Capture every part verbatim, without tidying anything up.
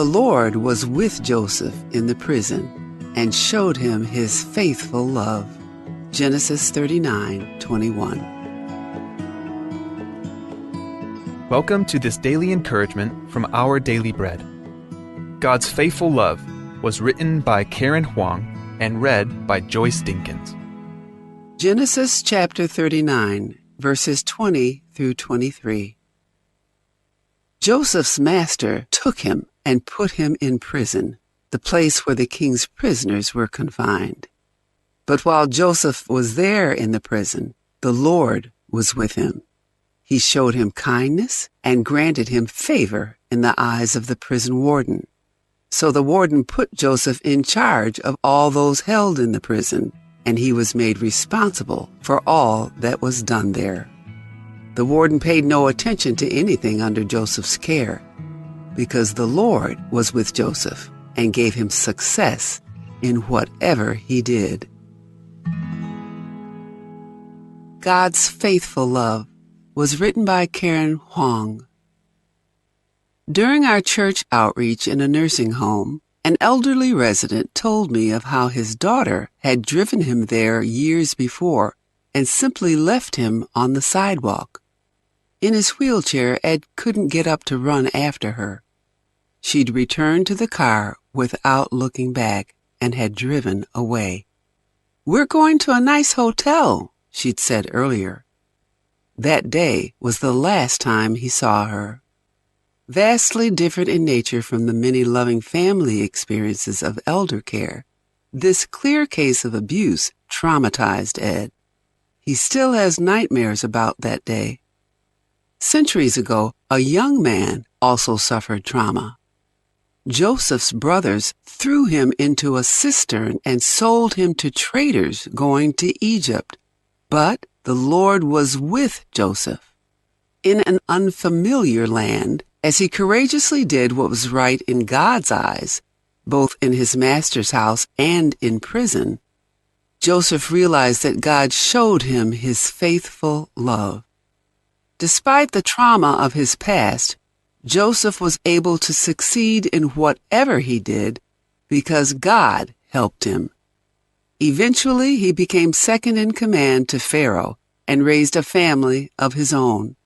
The Lord was with Joseph in the prison and showed him his faithful love. Genesis thirty-nine twenty-one. Welcome to this daily encouragement from Our Daily Bread. God's Faithful Love was written by Karen Huang and read by Joyce Dinkins. Genesis chapter thirty-nine, verses twenty through twenty-three. Joseph's master took him and put him in prison, the place where the king's prisoners were confined. But while Joseph was there in the prison, the Lord was with him. He showed him kindness and granted him favor in the eyes of the prison warden. So the warden put Joseph in charge of all those held in the prison, and he was made responsible for all that was done there. The warden paid no attention to anything under Joseph's care, because the Lord was with Joseph and gave him success in whatever he did. God's Faithful Love was written by Karen Huang. During our church outreach in a nursing home, an elderly resident told me of how his daughter had driven him there years before and simply left him on the sidewalk. In his wheelchair, Ed couldn't get up to run after her. She'd returned to the car without looking back and had driven away. "We're going to a nice hotel," she'd said earlier. That day was the last time he saw her. Vastly different in nature from the many loving family experiences of elder care, this clear case of abuse traumatized Ed. He still has nightmares about that day. Centuries ago, a young man also suffered trauma. Joseph's brothers threw him into a cistern and sold him to traders going to Egypt. But the Lord was with Joseph. In an unfamiliar land, as he courageously did what was right in God's eyes, both in his master's house and in prison, Joseph realized that God showed him his faithful love. Despite the trauma of his past, Joseph was able to succeed in whatever he did because God helped him. Eventually, he became second in command to Pharaoh and raised a family of his own.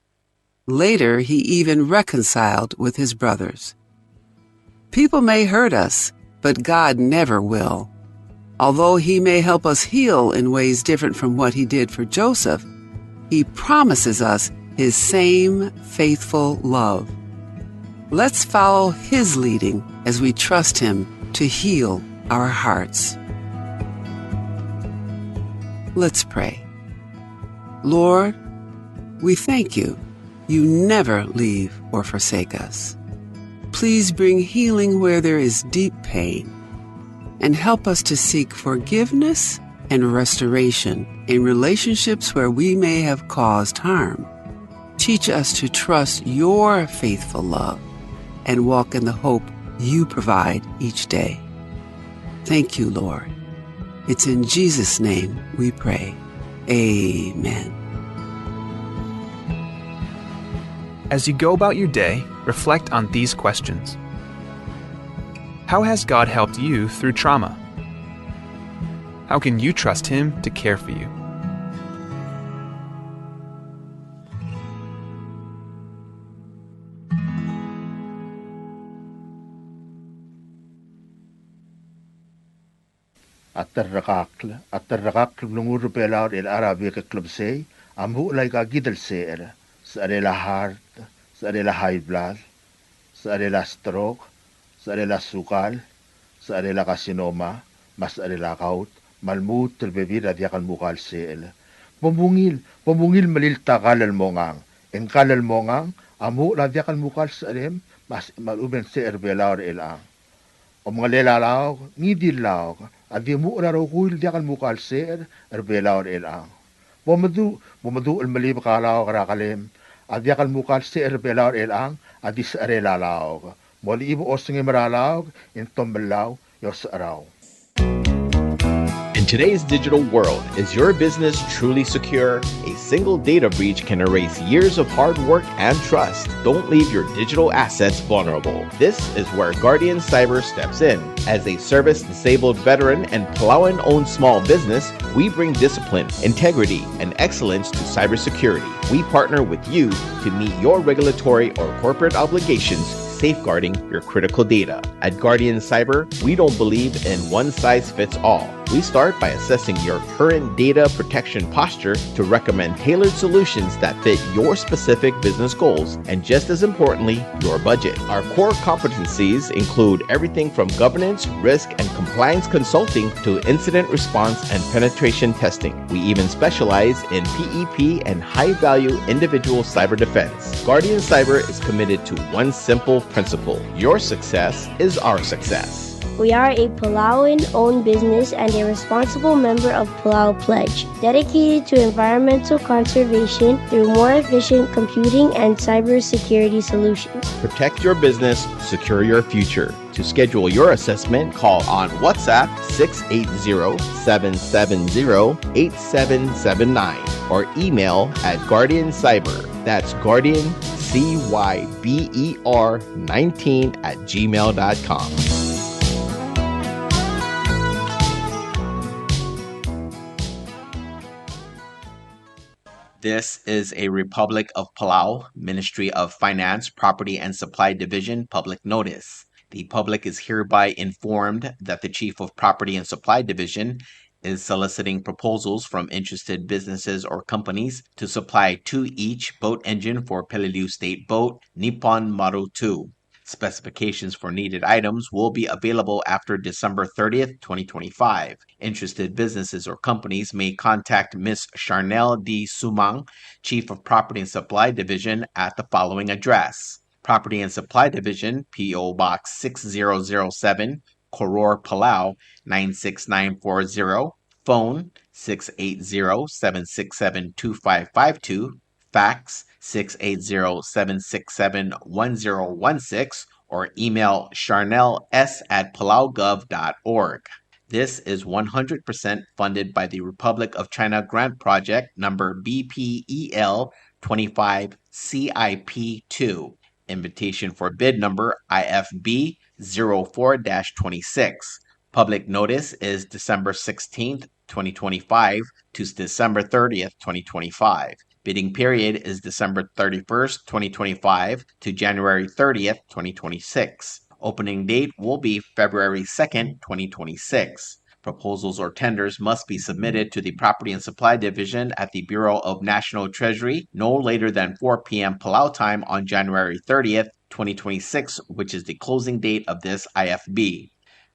Later, he even reconciled with his brothers. People may hurt us, but God never will. Although he may help us heal in ways different from what he did for Joseph, he promises us his same faithful love. Let's follow his leading as we trust him to heal our hearts. Let's pray. Lord, we thank you. You never leave or forsake us. Please bring healing where there is deep pain, and help us to seek forgiveness and restoration in relationships where we may have caused harm. Teach us to trust your faithful love and walk in the hope you provide each day. Thank you, Lord. It's in Jesus' name we pray. Amen. As you go about your day, reflect on these questions. How has God helped you through trauma? How can you trust Him to care for you? A terrekakl, a terrekakl el blengur er Belau er chelecha er a bek el klebesei, a muchel aika kid el secher, secherel a heart, secherel a high blood, secherel a stroke, secherel a sukal, secherel a carcinoma, me a secherel a gout, me a lmuut el bebil er a diak el mukal secher. Bo mungil, bo mungil melilt a kall el mongang. E ng kall el mongang a muchel a diak el mukal secherem, me a, me a lechub e ng secher er Belau er chelechang. Omengelel a laok, ngii di el laok, a di muchel a rokui el diak el mukal secher er Belau er chelechang. Bo meduch, bo meduch el melibek a laok er a kelem, a diak el mukal secher er Belau er chelechang a di secherel a laok. Molechibek a osengem er a laok e ng tomellau e osecherau. In Today's digital world, is your business truly secure? A single data breach can erase years of hard work and trust. Don't leave your digital assets vulnerable. This is where Guardian Cyber steps in. As a service disabled veteran and Palauan owned small business, we bring discipline, integrity, and excellence to cybersecurity. We partner with you to meet your regulatory or corporate obligations, safeguarding your critical data. At Guardian Cyber, we don't believe in one size fits all. We start by assessing your current data protection posture to recommend tailored solutions that fit your specific business goals and, just as importantly, your budget. Our core competencies include everything from governance, risk, and compliance consulting to incident response and penetration testing. We even specialize in P E P and high-value individual cyber defense. Guardian Cyber is committed to one simple principle: your success is our success. We are a Palauan owned business and a responsible member of Palau Pledge, dedicated to environmental conservation through more efficient computing and cybersecurity solutions. Protect your business, secure your future. To schedule your assessment, call on WhatsApp six eight zero, seven seven zero, eight seven seven nine or email at Guardian Cyber. That's Guardian C Y B E R nineteen at gmail dot com. This is a Republic of Palau, Ministry of Finance, Property and Supply Division public notice. The public is hereby informed that the Chief of Property and Supply Division is soliciting proposals from interested businesses or companies to supply two each boat engine for Peleliu State Boat Nippon Maru two. Specifications for needed items will be available after December thirtieth, twenty twenty-five. Interested businesses or companies may contact Miss Charnel D. Sumang, Chief of Property and Supply Division, at the following address: Property and Supply Division, P O Box six zero zero seven, Koror, Palau nine six nine four zero. Phone six eight zero, seven six seven, two five five two. Fax six eight zero, seven six seven, one zero one six, or email charnels at palaugov dot org. This is one hundred percent funded by the Republic of China Grant Project number B P E L twenty-five C I P two. Invitation for bid number I F B zero four dash twenty-six. Public notice is December sixteenth, twenty twenty-five to December thirtieth, twenty twenty-five. Bidding period is December thirty-first, twenty twenty-five to January thirtieth, twenty twenty-six. Opening date will be February second, twenty twenty-six. Proposals or tenders must be submitted to the Property and Supply Division at the Bureau of National Treasury no later than four p.m. Palau time on January thirtieth, twenty twenty-six, which is the closing date of this I F B.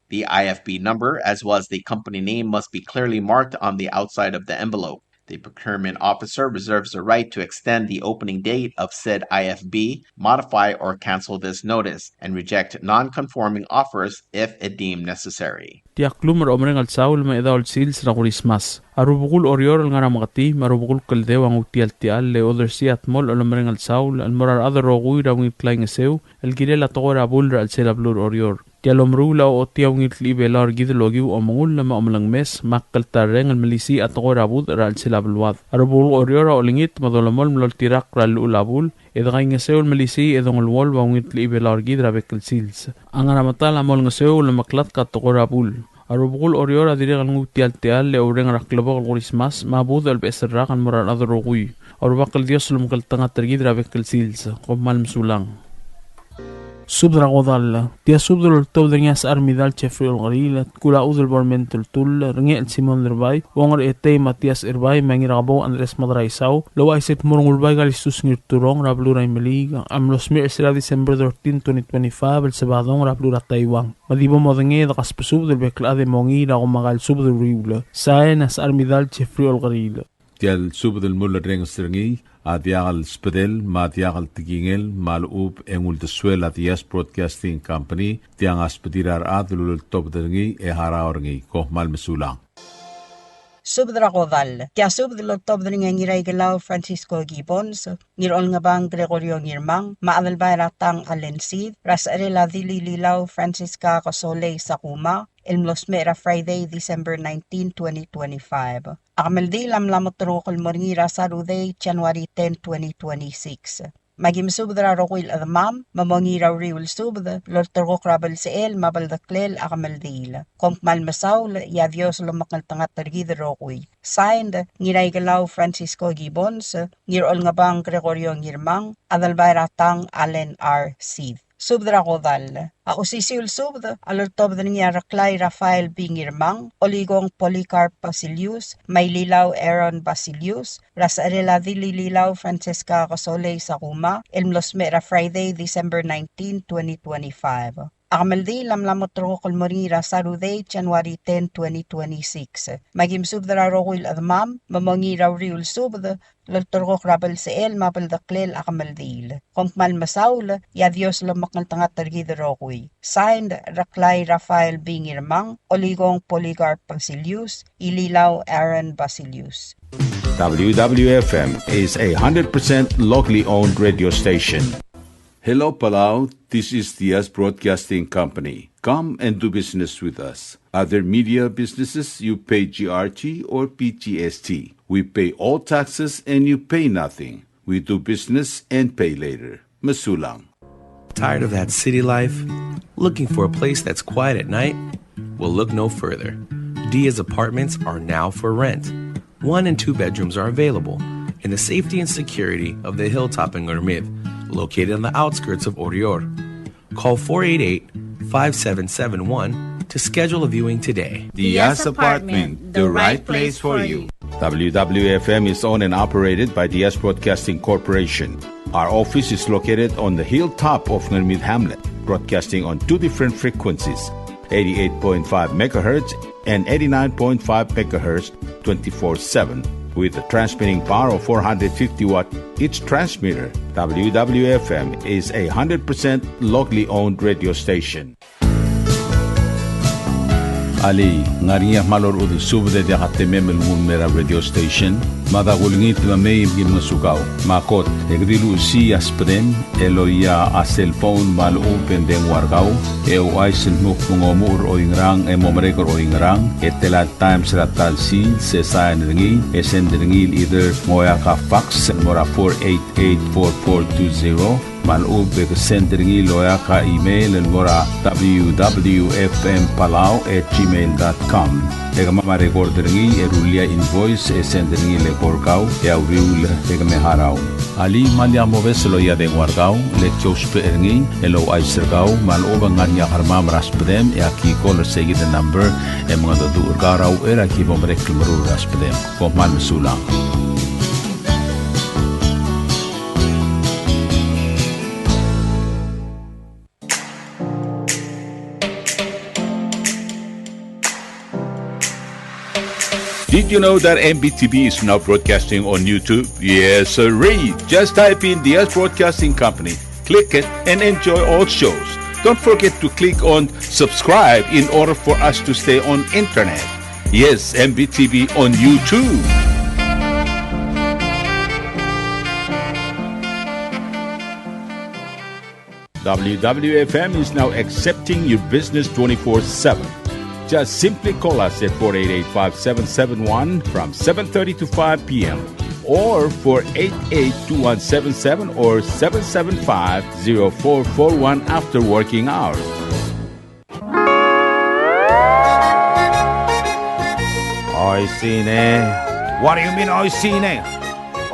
The I F B number, as well as the company name, must be clearly marked on the outside of the envelope. The procurement officer reserves the right to extend the opening date of said I F B, modify or cancel this notice, and reject non-conforming offers if it deemed necessary. Tia klumech er a omereng el saul me a chedaol el sils er a Kurismas. A Rubekul Oreor el ngar er a Meketii me a Rubekul Kldeu a nguu tia el techall el odersii a dmolech el omereng el saul el mo er a rechad el rokui er a ungil klaingeseu el kirel a tekoi er a bul er a chelsel a beluu er Oreor. Tia el omeruul a ochotii a ungil klechibelau er kid el okiu a omengull me a omelengmes me a kltarreng el melisiich a tekoi er a budech er a chelsel a beluad. A Rubekul Oreor a olengit me dolemolem el oltirakl er a llechul a bul e dekaingeseu el melisiich e dongeluolu a ungil klechibelau er kid er a bek el sils. A ngar er a medal a mo olengeseu el omeklatk a tekoi er a bul. A Rubekul Oreor a dirrek el nguu tia el techall e oureng er a klebokel Kurismas me a budech el beches el rak el mo er a rechad el rokui. A Rubak el Dios a lomekngeltengat er kid er a bek el sils. Kom kmal mesulang. Subed er a kodall. Tia subed el oltobed er ngii a Secharmidal Jeffrey Olkeriil, Tkulachudel Borment Ultull, Rengechel Simon Derbai, Uong er Etei Matias Erbai, me a Ngirakebou Andres Madraisau, el ouchais el kmo Rengulbai Kalistus Ngirturong er a beluu er a Imeliik a mlo smecher er sel December thirteen, twenty twenty-five, el Sebadong er a beluu er a Taiwan. Me di bo modengei e de kasbesubed el bek el chad e mongiil er a komakai el subed el uriul. Sain a Secharmidal Jeffrey Olkeriil. Tia el subed el mulerrenges er ngii a diak el sbedel me a diak el tekingel me a lechub e ng uldesuel a Diaz Broadcasting Company, tiang a sbedir a rechad el uleltobed er ngii e harau er ngii. Kom kmal mesulang. Subed er a kodall. Tia subed el oltobed er ngii a Ngiraikelau Francisco Gibbons, Ngirolngebang Gregorio Ngirmang, me a Adelbai er a Tang Allen Seid, er a secherel a Dilililau Francisca Kosolei Sakuma, el mlo smecher er a Friday, December nineteen, twenty twenty-five. A kemeldiil a mla moterekokl el mo er ngii er a Saturday, January ten, twenty twenty-six. Me aki mesubed er a rokui el chedemam me mongiil er a uriul subed el olterekokl er a belsechel me a beldeklel a kemeldiil. Kom kmal mesaul, e a Dios lomekngeltengat er kid el rokui. Signed, Ngiraikelau Francisco Gibbons, Ngirolngebang Gregorio Ngirmang, Adelbai er a Tang Allen R. Seid. Subed er a kodall. A osisiu el subed a loltobed er ngii a Reklai Rafael B. Ngirmang, Olikong Polycarp Basilius, me a Ililau Aaron Basilius, er a secherel a Dilililau Francesca Kesolei Sakuma, el mlo smecher er a Friday, December nineteen, twenty twenty-five. A kemeldiil a mla moterekokl el mo er ngii er a Saturday, January ten, twenty twenty-six. Me aki mesubed er a rokui el chedemam me mongiil er a uriul subed el olterekokl er a belsechel me a beldeklel a kemeldiil. Kom kmal mesaul, e a Dios lomekngeltengat er kid el rokui. Signed, Reklai Rafael B. Ngirmang, Olikong Polycarp Basilius, Ililau Aaron Basilius. W W F M is a hundred percent locally owned radio station. Hello, Palau. This is Diaz Broadcasting Company. Come and do business with us. Other media businesses, you pay G R T or P G S T. We pay all taxes and you pay nothing. We do business and pay later. Mesulang. Tired of that city life? Looking for a place that's quiet at night? Well, look no further. Diaz Apartments are now for rent. One and two bedrooms are available in the safety and security of the hilltop in Ngermid, located on the outskirts of Oreor. Call four eight eight, five seven seven one to schedule a viewing today. Diaz Apartment, the right place for you. W W F M is owned and operated by Diaz Broadcasting Corporation. Our office is located on the hilltop of Ngermid Hamlet, broadcasting on two different frequencies, eighty-eight point five megahertz and eighty-nine point five megahertz, twenty-four seven, with a transmitting power of four hundred fifty watt each transmitter. W W F M is a hundred percent locally owned radio station. Alii, ng ngar er ngii a kmal orechudel subed e diak a temem el nguu el mei er a radio station? Mada kulengit me mei me ki ngosukau. Me a kot, e ke di luchesii a subedem el oia a cell phone me a lechub e ng dengua er kau, e ouchais el dmu kmo ng omuchel er oingerang e mo merek er oingerang, e tela el times er a ta el sils, e sain er ngii, e send er ngii el either ng oeak a fax el mo er a four eight eight four four two zero, me a lechub e ke send er ngii el oeak a email el mo er a W W F M Palau at gmail dot com. E kemam a record er ngii e rullii a invoice e send er ngii el eko er kau e a uriul e ke me harau. Alii, me lak mobes el oia dengua er kau, le ki ousbech er ngii el ouchais er kau me a lechub e ng ngar er ngii a kermam er a subedem e aki call er seikid el number e mengedecheduch er kau er a uchei er a ki bo merek el meruul er a subedem. Kom kmal mesulang. Did you know that M B T V is now broadcasting on YouTube? Yes, sirree. Just type in Diaz Broadcasting Company, click it, and enjoy all shows. Don't forget to click on subscribe in order for us to stay on internet. Yes, M B T V on YouTube. W W F M is now accepting your business twenty-four seven. Just simply call us at four eight eight, five seven seven one from seven thirty to five p.m., or four eight eight, two one seven seven or seven seven five, zero four four one after working hours. Oishii ne. What do you mean, oishii ne?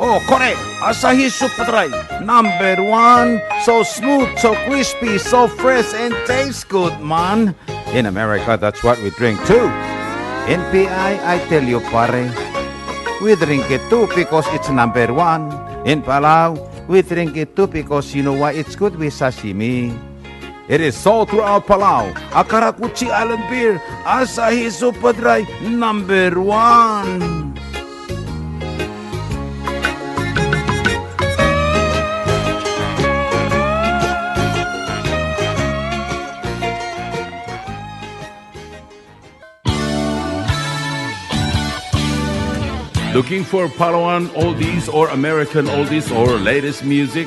Oh, kore, Asahi Super Dry, number one. So smooth, so crispy, so fresh, and tastes good, man. In America, that's what we drink too. In P I, I tell you, pare, we drink it too because it's number one. In Palau, we drink it too because you know why? It's good with sashimi. It is sold throughout Palau. A karakuchi island beer, Asahi Super Dry, number one. Looking for Palauan oldies or American oldies or latest music?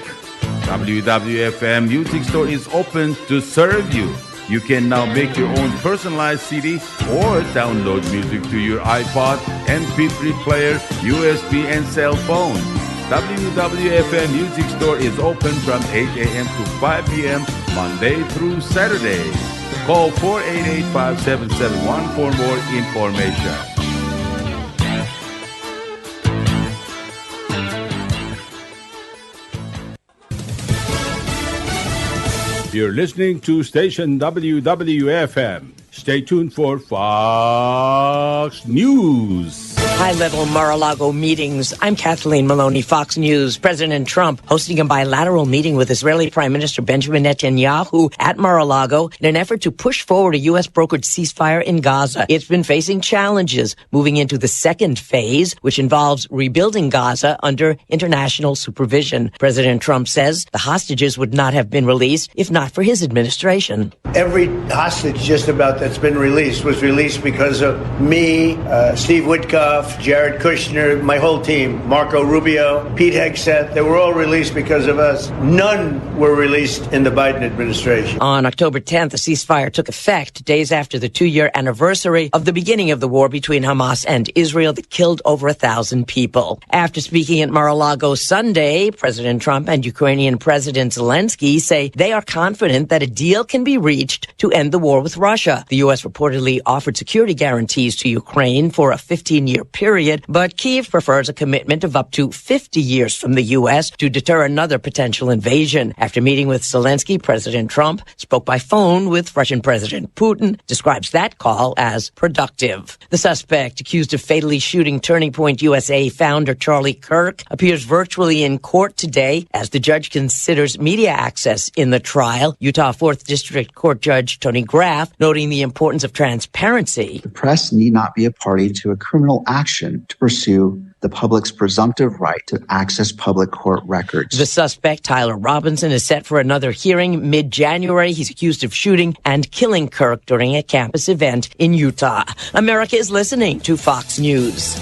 W W F M Music Store is open to serve you. You can now make your own personalized C D or download music to your iPod, M P three player, U S B, and cell phone. W W F M Music Store is open from eight a.m. to five p.m., Monday through Saturday. Call four eight eight, five seven seven one for more information. You're listening to station W W F M. Stay tuned for Fox News. High-level Mar-a-Lago meetings. I'm Kathleen Maloney, Fox News. President Trump hosting a bilateral meeting with Israeli Prime Minister Benjamin Netanyahu at Mar-a-Lago in an effort to push forward a U S brokered ceasefire in Gaza. It's been facing challenges moving into the second phase, which involves rebuilding Gaza under international supervision. President Trump says the hostages would not have been released if not for his administration. Every hostage just about that's been released was released because of me, uh, Steve Witkoff, Jared Kushner, my whole team, Marco Rubio, Pete Hegseth. They were all released because of us. None were released in the Biden administration. On October tenth, a ceasefire took effect, days after the two-year anniversary of the beginning of the war between Hamas and Israel that killed over a thousand people. After speaking at Mar-a-Lago Sunday, President Trump and Ukrainian President Zelensky say they are confident that a deal can be reached to end the war with Russia. The U S reportedly offered security guarantees to Ukraine for a fifteen-year period, but Kyiv prefers a commitment of up to fifty years from the U S to deter another potential invasion. After meeting with Zelensky, President Trump spoke by phone with Russian President Putin, describes that call as productive. The suspect accused of fatally shooting Turning Point U S A founder Charlie Kirk appears virtually in court today as the judge considers media access in the trial. Utah Fourth District Court Judge Tony Graff noting the importance of transparency. The press need not be a party to a criminal action to pursue the public's presumptive right to access public court records. The suspect, Tyler Robinson, is set for another hearing mid-January. He's accused of shooting and killing Kirk during a campus event in Utah. America is listening to Fox News.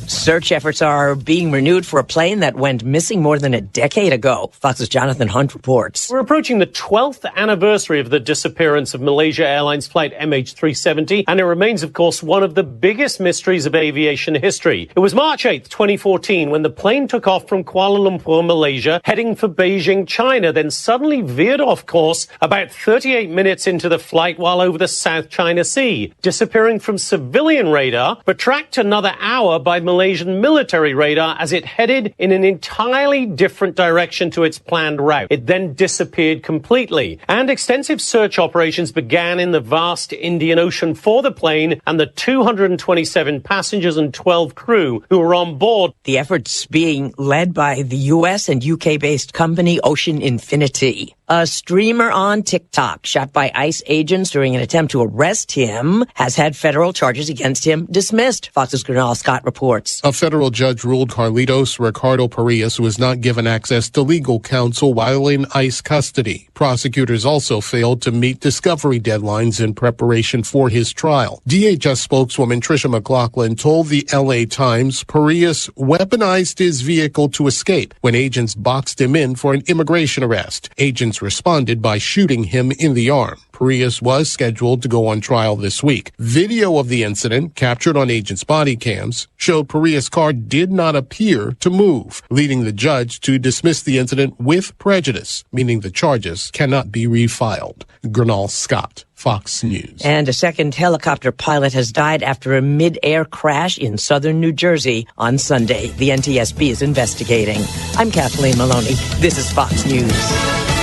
Search efforts are being renewed for a plane that went missing more than a decade ago. Fox's Jonathan Hunt reports. We're approaching the twelfth anniversary of the disappearance of Malaysia Airlines flight M H three seventy, and it remains, of course, one of the biggest mysteries of aviation history. It was March eighth, twenty fourteen, when the plane took off from Kuala Lumpur, Malaysia, heading for Beijing, China, then suddenly veered off course about thirty-eight minutes into the flight while over the South China Sea, disappearing from civilian radar, but tracked another hour by Malaysian military radar as it headed in an entirely different direction to its planned route. It then disappeared completely, and extensive search operations began in the vast Indian Ocean for the plane and the two hundred twenty-seven passengers and twelve crew who were on board. The efforts being led by the U S and U K-based company Ocean Infinity. A streamer on TikTok shot by ICE agents during an attempt to arrest him has had federal charges against him dismissed, Fox's Gurnal Scott reports. A federal judge ruled Carlitos Ricardo Parias was not given access to legal counsel while in ICE custody. Prosecutors also failed to meet discovery deadlines in preparation for his trial. D H S spokeswoman Tricia McLaughlin told the L A Times Parias weaponized his vehicle to escape when agents boxed him in for an immigration arrest. Agents responded by shooting him in the arm. Parias was scheduled to go on trial this week. Video of the incident, captured on agents' body cams, showed Parias' car did not appear to move, leading the judge to dismiss the incident with prejudice, meaning the charges cannot be refiled. Gurnal Scott, Fox News. And a second helicopter pilot has died after a mid-air crash in southern New Jersey on Sunday. The N T S B is investigating. I'm Kathleen Maloney. This is Fox News.